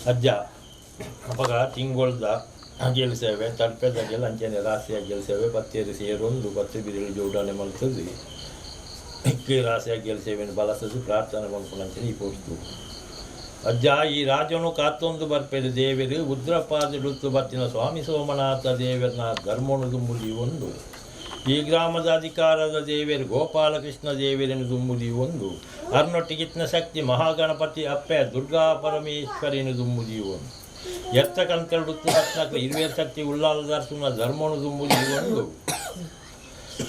ಅಜ್ಜ ಅಪಗ ತಿಂಗೊಳ್ದ ಅಗೆಲ್ ಸೇವೆ ತಡ್ಪೆದ ಅಗೆಲ್ ಅಂಚನೆ ರಾಸಿ ಅಗೆಲ್ ಸೇವೆ ಪತ್ತೇರು ಸೇರೊಂದು ಪತ್ತು ಬಿದಿರು ಜೋಡಣೆ ಮಲ್ತದು ಇಕ್ಕೆ ರಾಸಿ ಅಗೆಲ್ ಸೇವೆಯನ್ನು ಬಳಸದು ಪ್ರಾರ್ಥನೆ ಮಲ್ಪುನಂಚನೆ ಈ ಪೋಸ್ತು ಅಜ್ಜ ಈ ರಾಜನು ಕಾತ್ತೊಂದು ಬರ್ಪೆದು ದೇವರು ಉದ್ರಪಾದಿಡುತ್ತು ಬತ್ತಿನ ಸ್ವಾಮಿ ಸೋಮನಾಥ ದೇವರನ ಧರ್ಮನು ದುಂಬುದಿ ಒಂದು ಈ ಗ್ರಾಮದ ಅಧಿಕಾರದ ದೇವರು ಗೋಪಾಲಕೃಷ್ಣ ದೇವರನ್ನು ದುಂಬುದಿ ಒಂದು ಅರ್ನೊಟ್ಟಿಗಿತ್ನ ಶಕ್ತಿ ಮಹಾಗಣಪತಿ ಅಪ್ಪೆ ದುರ್ಗಾ ಪರಮೇಶ್ವರಿನ ದುಂಬುದಿ ಒಂದು ಎತ್ತ ಕಂತಡುತ್ತು ಬತ್ನಕ ಇರುವೆ ಶಕ್ತಿ ಉಲ್ಲಾಲದರ್ಶನ ಧರ್ಮನು ದುಂಬುದಿ ಒಂದು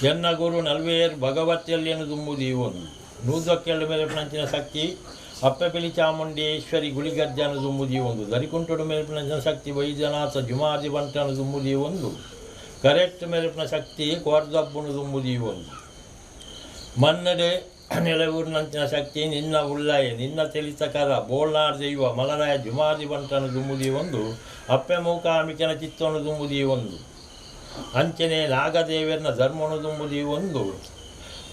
ಎನ್ನ ಗುರು ನಲ್ವೇರ್ ಭಗವತಿಯಲ್ಲೇನು ದುಂಬುದಿ ಒಂದು ನೂದಕ್ಕೆರಡು ಮೇಲೆ ನಂಚಿನ ಶಕ್ತಿ ಅಪ್ಪೆಪಿಲಿ ಚಾಮುಂಡೇಶ್ವರಿ ಗುಳಿಗಜ್ಜನ ದುಂಬುದಿ ಒಂದು ದರಿಕುಂಟುಡು ಮೇಲ್ಪನಂಚಿನ ಶಕ್ತಿ ವೈದ್ಯನಾಥ ಜುಮಾದಿ ಬಂಟನ ದುಂಬುದಿ ಒಂದು ಕರೆಕ್ಟ್ ಮೇಲ್ಪನ ಶಕ್ತಿ ಕೋರ್ದಬ್ಬನು ದುಂಬುದಿ ಒಂದು ಮನ್ನಡೆ ನೆಲವೂರಿನಂಚಿನ ಶಕ್ತಿ ನಿನ್ನ ಉಳ್ಳಾಯ ನಿನ್ನ ತಿಳಿತಕರ ಬೋಳ್ನಾಡ್ ದೈವ ಮಲರಾಯ ಜುಮಾದಿ ಬಂಟನ ದುಂಬುದಿ ಒಂದು ಅಪ್ಪೆ ಮೂಕಾಂಬಿಕನ ಚಿತ್ತನು ದುಂಬುದಿ ಒಂದು ಅಂಚನೆ ನಾಗದೇವರನ ಧರ್ಮನು ದುಂಬುದಿ ಒಂದು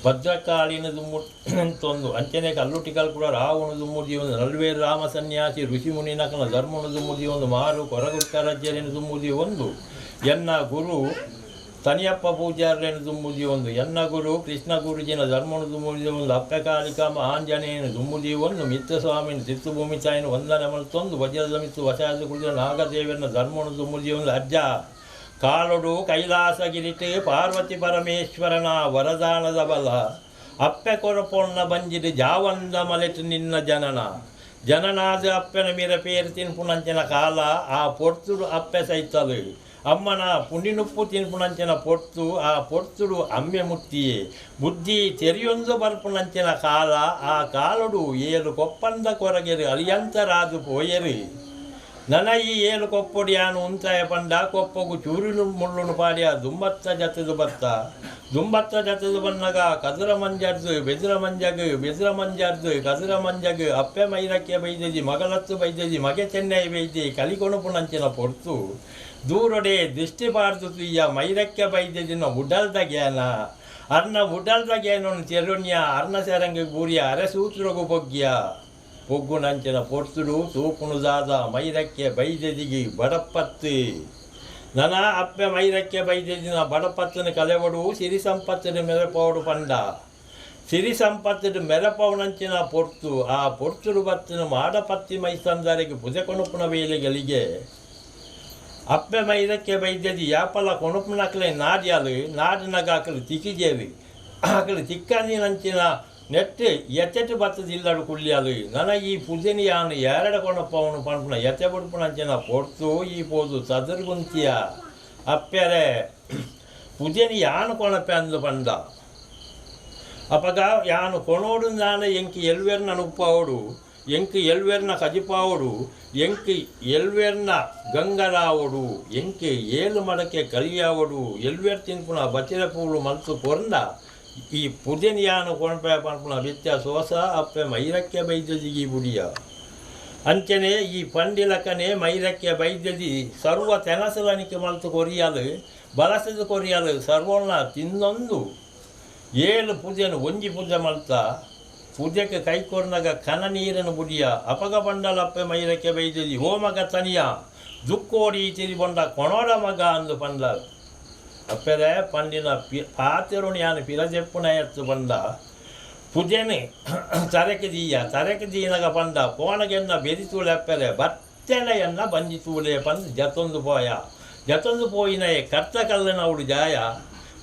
ಭದ್ರಕಾಳಿನ ದುಂಬು ಅಂತೊಂದು ಅಂಚನೆ ಕಲ್ಲುಟಿಕಲ್ ಕೂಡ ರಾವಣ ದುಂಬುದಿ ಒಂದು ನಲ್ವೇರು ರಾಮ ಸನ್ಯಾಸಿ ಋಷಿ ಮುನಿನಕನ ಧರ್ಮನು ದುಂಬುದಿ ಒಂದು ಮಾರು ಕೊರಗುಟ್ಟರಜ್ಜರೇನು ದುಂಬುದಿ ಒಂದು ಎನ್ನ ಗುರು ತನಿಯಪ್ಪ ಪೂಜಾರ್ಲೇನು ದುಂಬುದಿ ಒಂದು ಎನ್ನ ಗುರು ಕೃಷ್ಣ ಗುರುಜಿನ ಧರ್ಮನು ದುಂಬುದಿ ಒಂದು ಅಪ್ಪಕಾಲಿಕಾಮ ಆಂಜನೇಯನ ದುಂಬುದಿ ಒಂದು ಮಿತ್ರಸ್ವಾಮಿನ ತಿರ್ತುಭೂಮಿ ತಾಯಿನ ವಂದನೆ ಮಲ್ತೊಂದು ವಜ್ರದ ಮಿತ್ತು ವಶಾದ ಕುಳಿದ ನಾಗದೇವನ ಧರ್ಮನು ದುಂಬುದಿ ಒಂದು ಅಜ್ಜ ಕಾಲೊಡು ಕೈಲಾಸಗಿರಿಟು ಪಾರ್ವತಿ ಪರಮೇಶ್ವರನ ವರದಾನದ ಬಲ ಅಪ್ಪೆ ಕೊರಪೊಣ್ಣ ಬಂಜಿಡು ಜಾವಂದ ಮಲೆಟು ನಿನ್ನ ಜನನ ಜನನಾದ ಅಪ್ಪೆನ ಮೀರ ಪೇರು ತಿನ್ಪುನಂಚಿನ ಕಾಲ ಆ ಪೊರ್ತುಡು ಅಪ್ಪೆ ಸೈತಲು ಅಮ್ಮನ ಪುಂಡಿನುಪ್ಪು ತಿನ್ಪುನಂಚಿನ ಪೊರ್ತು ಆ ಪೊರ್ತುಡು ಅಮ್ಮೆ ಮುತ್ತಿಯೇ ಬುದ್ಧಿ ತೆರಿಯೊಂದು ಬರ್ಪುನಂಚಿನ ಕಾಲ ಆ ಕಾಲುಡು ಏಳು ಕೊಪ್ಪಂದ ಕೊರಗೆರು ಅಲಿಯಂತರಾದು ಪೋಯರು ನನ ಈ ಏಳು ಕೊಪ್ಪೊಡಿಯಾನು ಉಂತಾಯ ಪಂಡ ಕೊಪ್ಪಗು ಚೂರಿನು ಮುಳ್ಳುನು ಪಾಡ್ಯ ದುಂಬತ್ತ ಜತದು ಬತ್ತ ದುಂಬತ್ತ ಜತದು ಬನ್ನಗ ಕದುರ ಮಂಜರ್ದು ಬೆದುರ ಮಂಜಗು ಬೆದುರ ಮಂಜರ್ದು ಕದುರ ಮಂಜಗು ಅಪ್ಪೆ ಮೈರಕ್ಕೆ ಬೈದೆಜಿ ಮಗಳತ್ತು ಬೈದೆಜಿ ಮಗೆ ಚೆನ್ನೈ ಬೈದಿ ಕಲಿಕೊಣಪುನಂಚಿನ ಪೊರ್ತು ದೂರೊಡೆ ದೃಷ್ಟಿ ಪಾರ್ದು ತುಯ್ಯ ಮೈರಕ್ಕೆ ಬೈದೆಜಿನ ಉಡಲ್ದ ಗ್ಯಾನ ಅರ್ನ ಉಡಲ್ದ ಗ್ಯಾನೊನು ತೆರುಣ್ಯ ಅರ್ನ ಸೆರಂಗ ಗೂರಿಯ ಅರೆ ಸೂತ್ರಗು ಬೊಗ್ಗ್ಯ ಪೊಗ್ಗುನಂಚಿನ ಪೊರ್ತುಡು ತೂಪುನು ದಾದ ಮೈರಕ್ಕೆ ಬೈದೆದಿಗಿ ಬಡಪತ್ತು ನನ ಅಪ್ಪೆ ಮೈರಕ್ಕೆ ಬೈದೆದಿನ ಬಡಪತ್ತನ ಕಲೆವಡು ಸಿರಿ ಸಂಪತ್ತಿನ ಮೆರೆಪೋಡು ಪಂಡ ಸಿರಿ ಸಂಪತ್ತಿನ ಮೆರೆಪವನಂಚಿನ ಪೊರ್ತು ಆ ಪೊರ್ತುಡು ಬತ್ತಿನ ಮಾಡಪತ್ತಿ ಮೈಸಂದರಿಗೆ ಪುಜೆ ಕೊಣುಪುನ ವೇಲೆಗಳಿಗೆ ಅಪ್ಪೆ ಮೈರಕ್ಕೆ ಬೈದೆದಿ ಯಾಪಲ ಕೊಣುಪುನಕ್ಲೆ ನಾಡ್ಯಾಲು ನಾಡಿನಗಾಕಲು ತಿಕ್ಕಿಜೇವಿ ಆಕಲು ತಿಕ್ಕಂದಿನಂಚಿನ ನೆಟ್ ಎತ್ತೆಟ್ಟು ಬತ್ತದ ಇಲ್ಲಡು ಕುಳ್ಳಿಯಾಲು ನನ ಈ ಪುದೆನಿ ಯಾನು ಎರಡ ಕೊಣಪ್ಪವನು ಪನ್ಪುನ ಎತ್ತೆ ಬುಡ್ಪುನಂಚಿನ ಪೊರ್ತು ಈ ಪೋದು ಚದುರ್ಗುಂತಿಯ ಅಪ್ಪೆರೆ ಪುದೆನಿ ಯಾನು ಕೊಣಪ್ಪೆ ಅಂದು ಪಂಡ ಅಪಗ ಯಾನು ಕೊಣೋಡು ನಾನ ಎಂಕಿ ಎಲ್ವೇರ್ನ ಉಪ್ಪಾವಡು ಎಂಕ್ ಎಲ್ವೇರ್ನ ಕಜಿಪಾವಡು ಎಂಕ್ ಎಲ್ವೇರ್ನ ಗಂಗರಾವಡು ಎಂಕ್ ಏಳು ಮಡಕೆ ಕಲಿಯಾವಡು ಎಲ್ವೇರ್ ತಿನ್ಪುನ ಬಚ್ಚಿರ ಪೂಳು ಮಲ್ತು ಕೊರಂದ ಈ ಪುದೆನಿಯಾನು ಕೊಣಪೆ ಪನ್ಪುನ ವ್ಯತ್ಯಾಸೋಸ ಅಪ್ಪೆ ಮೈರಕ್ಕೆ ಬೈದ್ಯದಿಗಿ ಬುಡಿಯ ಅಂಚನೆ ಈ ಪಂಡಿಲಕನೆ ಮೈರಕ್ಕೆ ಬೈದ್ಯದಿ ಸರ್ವ ತೆನಸಲನಿಕೆ ಮಲ್ತು ಕೊರಿಯಲು ಬಲಸದ ಕೊರಿಯಲು ಸರ್ವನ್ನ ತಿನ್ನೊಂದು ಏಳು ಪೂಜೆನು ಒಂಜಿ ಪೂಜೆ ಮಲ್ತ ಪೂಜೆಗೆ ಕೈ ಕೊರ್ನಗ ಕನ ನೀರನ್ನು ಬುಡಿಯ ಅಪಗ ಬಂಡಲಪ್ಪೆ ಮೈರಕ್ಕೆ ಬೈದ್ಯದಿ ಓ ಮಗ ತನಿಯ ದುಕ್ಕೋಡಿ ತಿರಿ ಬೊಂಡ ಕೊಣೋಡ ಮಗ ಅಂದು ಪಂಡ ಅಪ್ಪೆರೆ ಪಂಡಿನ ಪಿ ಪಾತೆರುಣಿ ಯಾನು ಪಿರಜೆಪ್ಪುನ ಎತ್ತು ಬಂದ ಪೂಜೆನೆ ತರಕೆ ದೀಯ ತರಕೆ ದೀನಗ ಪಂಡ ಪೋಣಗೆನ್ನ ಬೆರಿತೂಳೆ ಅಪ್ಪೆರೆ ಬತ್ತೆನೆಯನ್ನ ಬಂಜಿ ತೂಳೆ ಪಂದ್ ಜತೊಂದು ಪೋಯ ಜತೊಂದು ಪೋಯಿನಯೆ ಕರ್ತ ಕಲ್ಲನವಳು ಜಾಯ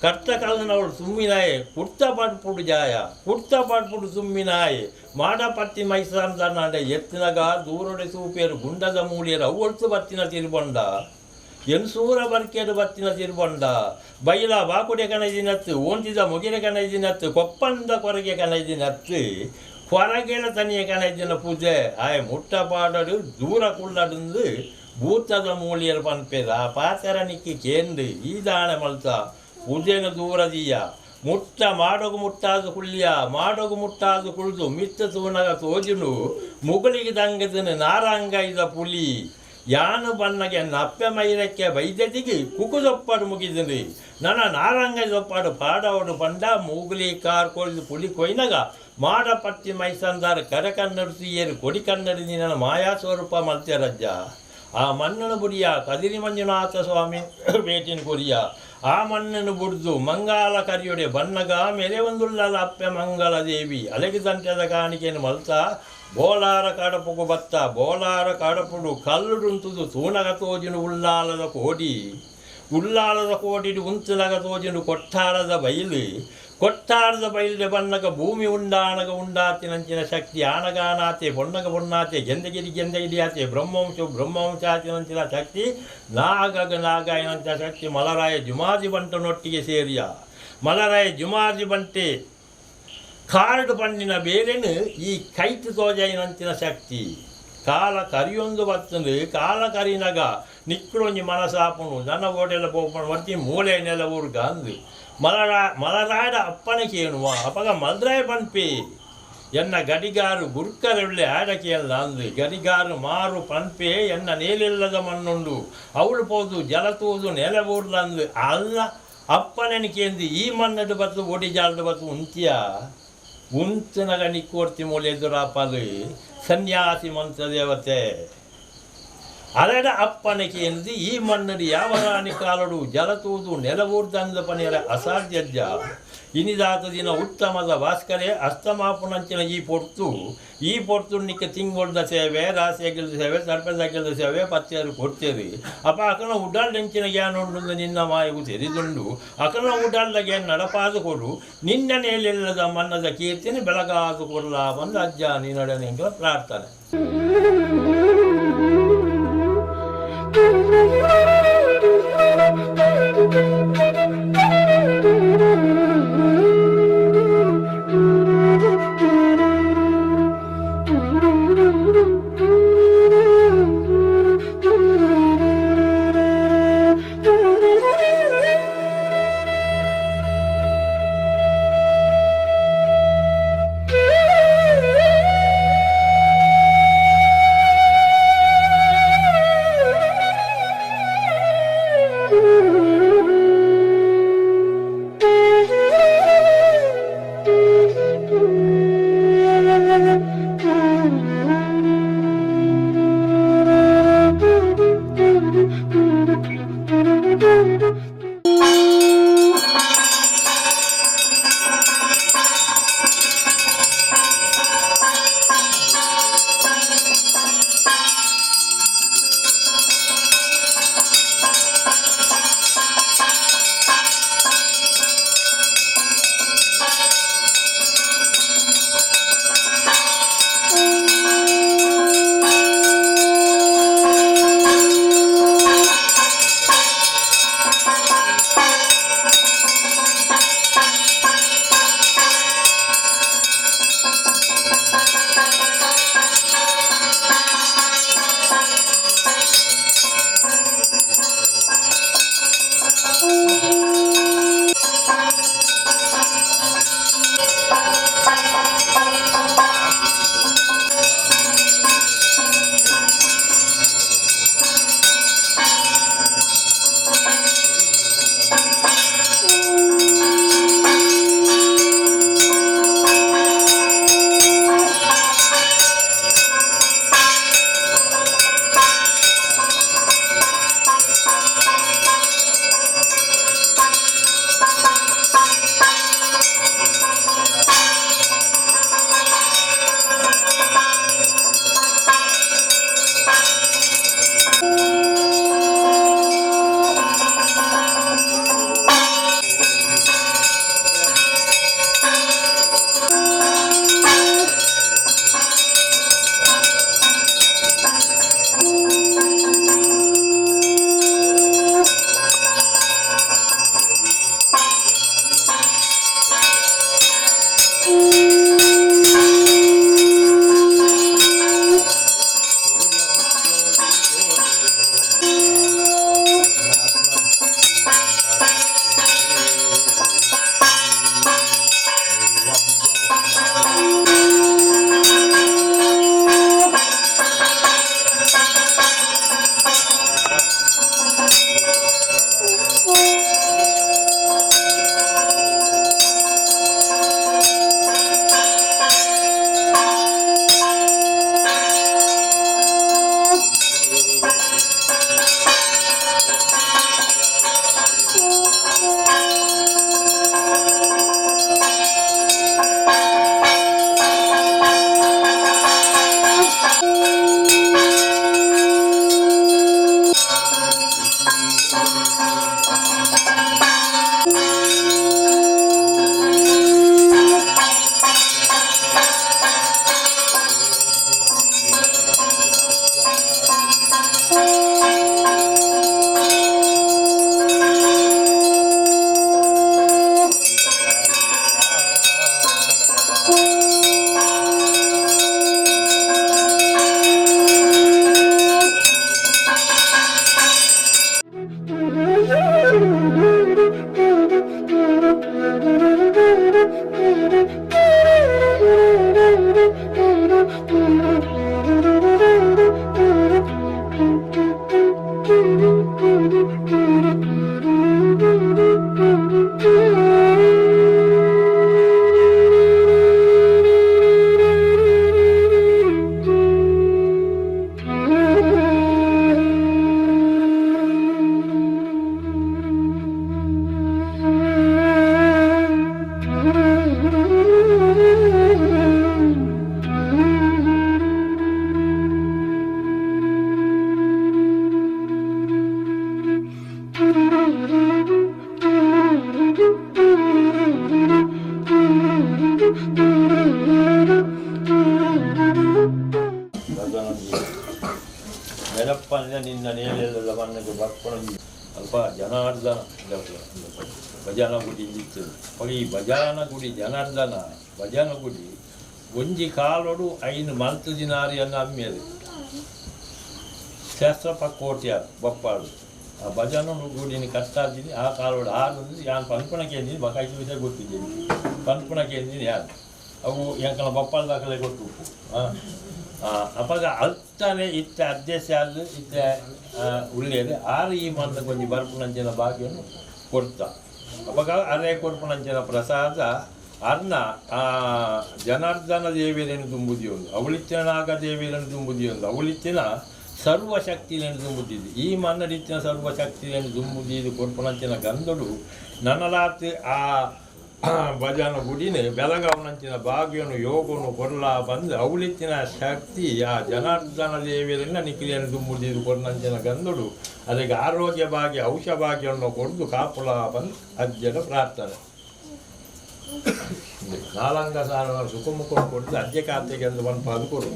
ಕರ್ತ ಕಲ್ಲನವಳು ಸುಮ್ಮಿನಾಯೆ ಕುರ್ತ ಪಾಡ್ಪುಡು ಜಾಯ ಕುರ್ತ ಪಾಡ್ಪುಡು ಸುಮ್ಮಿನಾಯೆ ಮಾಡ ಪತ್ತಿ ಮೈಸಾಂದನಾಂಡ ಎತ್ತಿನಗ ದೂರೊಡೆ ಸೂಪೇರು ಗುಂಡದ ಮೂಲಿಯರು ಅವ್ವೊಳ್ತು ಬತ್ತಿನ ತಿರುಬೊಂಡ ಎನ್ಸೂರ ಬರ್ಕೇಡು ಬತ್ತಿನ ತಿರುಬೊಂಡ ಬೈಲ ಬಾಕುಡೆ ಕನೈದಿನತ್ತು ಓಂತಿದ ಮುಗಿರ ಕನೈದಿನತ್ತು ಕೊಪ್ಪಂದ ಕೊರಗೆ ಕನೈದಿನತ್ತು ಕೊರಗೆಲ ತನಿಯ ಕನೈದಿನ ಪೂಜೆ ಆಯ್ ಮುಟ್ಟ ಪಾಡಡು ದೂರ ಕುಳ್ಳಡಂದು ಭೂತದ ಮೂಲಿಯರು ಪನ್ಪೇರ ಆ ಪಾತೆರನಿಕ್ಕಿ ಕೇಂದು ಈ ದಾಣೆ ಮಲ್ತ ಪೂಜೆನ ದೂರದೀಯ ಮುಟ್ಟ ಮಾಡೋಗು ಮುಟ್ಟಾದ ಕುಳ್ಳಿಯ ಮಾಡೋಗು ಮುಟ್ಟಾದ ಕುಳ್ದು ಮಿತ್ತ ತೂನಗ ತೋಜುನು ಮುಗುಳಿಗೆ ದಂಗದನು ನಾರಂಗ ಇದ ಪುಲಿ ಯಾನು ಬನ್ನಗೆ ನಪ್ಪೆ ಮೈರಕ್ಕೆ ವೈದ್ಯತಿಗೆ ಕುಕುದೊಪ್ಪಾಡು ಮುಗಿದಿಂದು ನನ್ನ ನಾರಂಗ ದೊಪ್ಪಾಡು ಪಾಡವಡು ಪಂಡ ಮೂಗುಲಿ ಕಾರ್ ಕೊಯ್ದು ಪುಲಿ ಕೊಯ್ನಗ ಮಾಡ ಪಟ್ಟಿ ಮೈಸಂದಾರ ಕರೆ ಕನ್ನಡ ಏರು ಕೊಡಿ ಕನ್ನಡಿ ನನ್ನ ಮಾಯಾ ಸ್ವರೂಪ ಮಲ್ತೆರಜ್ಜ ಆ ಮಣ್ಣನ ಬುಡಿಯ ಕದಿರಿ ಮಂಜುನಾಥ ಸ್ವಾಮಿ ಭೇಟಿನ ಕೊರಿಯ ಆ ಮಣ್ಣನ್ನು ಬುಡ್ದು ಮಂಗಾಲ ಕರಿಯೊಡೆ ಬನ್ನಗ ಮೇರೆ ಒಂದುಳ್ಳಲ ಅಪ್ಪೆ ಮಂಗಲ ದೇವಿ ಅಲೆಗಿದಂಟದ ಕಾಣಿಕೆಯನ್ನು ಮಲ್ತ ಬೋಲಾರ ಕಡಪುಗು ಬತ್ತ ಬೋಲಾರ ಕಡಪುಡು ಕಲ್ಲುಡುಂತುದು ತೂನಗ ತೋಜಿನ ಉಳ್ಳಾಲದ ಕೋಡಿ ಉಳ್ಳಾಲದ ಕೋಡಿಡು ಉಂತುನಗ ತೋಜಿನ ಕೊಟ್ಟಾರದ ಬೈಲು ಕೊಟ್ಟಾರದ ಬೈಲ್ಡೆ ಬನ್ನಗ ಭೂಮಿ ಉಂಡಾನಗ ಉಂಡಾತಿನಂಚಿನ ಶಕ್ತಿ ಆನಗಾನಾತೆ ಪೊನ್ನಗ ಪೊನ್ನಾತೆ ಗೆಂದಗಿರಿ ಗೆಂದಗಿರಿ ಆತೆ ಬ್ರಹ್ಮವಂಶ ಬ್ರಹ್ಮವಂಶಾತಿನಂಚಿನ ಶಕ್ತಿ ನಾಗಗ ನಾಗಾಯನಂಚಿನ ಶಕ್ತಿ ಮಲರಾಯ ಜುಮಾದಿ ಬಂಟನೊಟ್ಟಿಗೆ ಸೇರಿಯ ಮಲರಾಯ ಜುಮಾದಿ ಬಂಟೆ ಕಾರಡು ಪಣ್ಣಿನ ಬೇರೆನು ಈ ಕೈತು ತೋಜೈನಂಚಿನ ಶಕ್ತಿ ಕಾಲ ಕರಿಯೊಂದು ಬತ್ತಂದು ಕಾಲ ಕರಿನಗ ನಿಕ್ಕಳೊಂಜಿ ಮನಸಾಪುಣು ನನ್ನ ಓಡೆಲ್ಲ ಪೋಪಣ ವರ್ತಿ ಮೂಲೆ ನೆಲ ಊರ್ಗ ಅಂದು ಮಲರಾಡ ಅಪ್ಪನ ಕೇಣುವ ಅಪಗ ಮಲ್ರಾಯ ಪನ್ಪಿ ಎನ್ನ ಗಡಿಗಾರು ಗುರ್ಕರುಳ್ಳೆ ಆಡಕೇಲ್ಲ ಅಂದು ಗಡಿಗಾರು ಮಾರು ಪನ್ಪೆ ಎನ್ನ ನೇಲಿಲ್ಲದ ಮಣ್ಣುಂಡು ಅವಳು ಪೋದು ಜಲತೂದು ನೆಲ ಊರ್ಲಂದು ಅಲ್ಲ ಅಪ್ಪನೆನಿಕೇಂದು ಈ ಮಣ್ಣಡು ಬತ್ತು ಒಡಿ ಜಾಲದ ಬತ್ತು ಉಂತಿಯ ಉಂತನಗ ನಿಕ್ಕೋರ್ತಿ ಮೂಲೆ ಎದುರಾಪದು ಸನ್ಯಾಸಿ ಮಂತ್ರ ದೇವತೆ ಅಲೆಡ ಅಪ್ಪನಿಕೆ ಎಂದು ಈ ಮಣ್ಣಡಿ ಯಾವರಾಣಿ ಕಾಲಡು ಜಲತೂದು ನೆಲವೂರ್ದಂದ ಪನಿಯರ ಅಸಾಧ್ಯಜ್ಜ ಇನಿದಾತ ದಿನ ಉತ್ತಮದ ಭಾಸ್ಕರೇ ಅಸ್ತಮಾಪುನಂಚಿನ ಈ ಪೊರ್ತು ಈ ಪೊರ್ತು ನಿಕ್ಕ ತಿಂಗೊಳ್ದ ಸೇವೆ ರಾಸಿಯಗಿಲ್ದ ಸೇವೆ ಸರ್ಪದಗಿಲ್ದ ಸೇವೆ ಪತ್ತೆಯರು ಕೊಡ್ತೇರಿ ಅಪ್ಪ ಅಕನ ಉಡಾಲ್ದಂಚಿನ ಜ್ಞಾನ ಉಂಡು ನಿನ್ನ ಮಾಯಗು ತೆರಿದುಂಡು ಅಕನ ಉಡಾಲ್ದ ಜ್ಞಾನ ನಡಪಾದು ಕೊಡು ನಿನ್ನ ನೇಲೆಲ್ಲದ ಮನ್ನದ ಕೀರ್ತಿನ ಬೆಳಗಾದು ಕೊಡಲ ಬಂದು ಅಜ್ಜ ನೀನೊಡನೆ ಪ್ರಾರ್ಥನೆ. ನೆನಪನ್ನ ನಿನ್ನ ನೇಲೆಲ್ಲ ಮಣ್ಣಗೆ ಬರ್ಪಣ ಅಲ್ಪ ಜನಾರ್ದನ ಭಜನ ಗುಡಿ ಇತ್ತು. ಈ ಭಜನ ಗುಡಿ ಜನಾರ್ದನ ಭಜನ ಗುಡಿ ಒಂಜಿ ಕಾಲೋಡು ಐನು ಮಲ್ತು ದಿನಾರಿಯನ್ನು ಅಮ್ಮೇಲೆ ಶಾಸ್ತ್ರಪ ಕೋಟ್ಯಾರ್ ಬಪ್ಪಾಡು ಆ ಭಜನ ಗುಡಿని ಕಟ್ಟಾದ್ದೀನಿ. ಆ ಕಾಲೋಡು ಆರು ಯಾನ್ ಪನ್ಪುಣ ಕೇಂದಿನಿ ಬಕಾಯ್ತು ವಿಷಯ ಗೊತ್ತಿದ್ದೀನಿ ಪನ್ಪುಣ ಕೇಂದಿನಿ ಯಾರು ಅವು ಎಂಕಲ ಬಪ್ಪಾಳ ದಾಖಲೆ ಕೊಟ್ಟು. ಅಪಗ ಅಲ್ತಾನೆ ಇತ್ತ ಅಧ್ಯಕ್ಷ ಅದು ಇತ್ತ ಉಳ್ಳೇದು ಆರು ಈ ಮಂದ ಕೊಂಚ ಬರ್ಪುನಂಚಿನ ಭಾಗ್ಯನು ಕೊಡ್ತ. ಅಪಗ ಅರೆ ಕೊರ್ಪುನಂಚಿನ ಪ್ರಸಾದ ಅರ್ನ ಜನಾರ್ದನ ದೇವಿಯರನ್ನು ತುಂಬುದಿಯೊಂದು, ಅವಳಿತ್ತಿನ ನಾಗ ದೇವಿಯರನ್ನು ತುಂಬುದಿಯೊಂದು, ಅವಳಿತ್ತಿನ ಸರ್ವಶಕ್ತಿಯನ್ನು ತುಂಬುತ್ತಿದ್ದು ಈ ಮನ್ನಡಿತ್ತಿನ ಸರ್ವಶಕ್ತಿಯನ್ನು ತುಂಬುದಿದ್ದು ಕೊರ್ಪುನಂಚಿನ ಗಂಧಡು ನನಲಾತ್ ಆ ಭಜನ ಗುಡಿನೇ ಬೆಳಗಾವನಂಚಿನ ಭಾಗ್ಯನು ಯೋಗನು ಕೊರ್ಲ ಬಂದು ಅವಳಿತ್ತಿನ ಶಕ್ತಿ ಆ ಜನಾರ್ದನ ದೇವಿಯರನ್ನ ನಿಕ್ರಿಯನ್ನು ತುಂಬುದಿದ್ದು ಕೊರ್ನಂಚಿನ ಗಂಧಡು ಅದಕ್ಕೆ ಆರೋಗ್ಯ ಭಾಗ್ಯ ಔಷ ಭಾಗ್ಯವನ್ನು ಕೊಡ್ದು ಕಾಪುಲ ಬಂದು ಅಜ್ಜನ ಪ್ರಾರ್ಥನೆ. ನಾಲಂಗ ಸಾರ ಸುಖಮುಖ ಕೊಡ್ದು ಅಜ್ಜೆ ಖಾತೆಗೆ ಅಂದು ಪನ್ಪ ಅದು ಕೊಡು.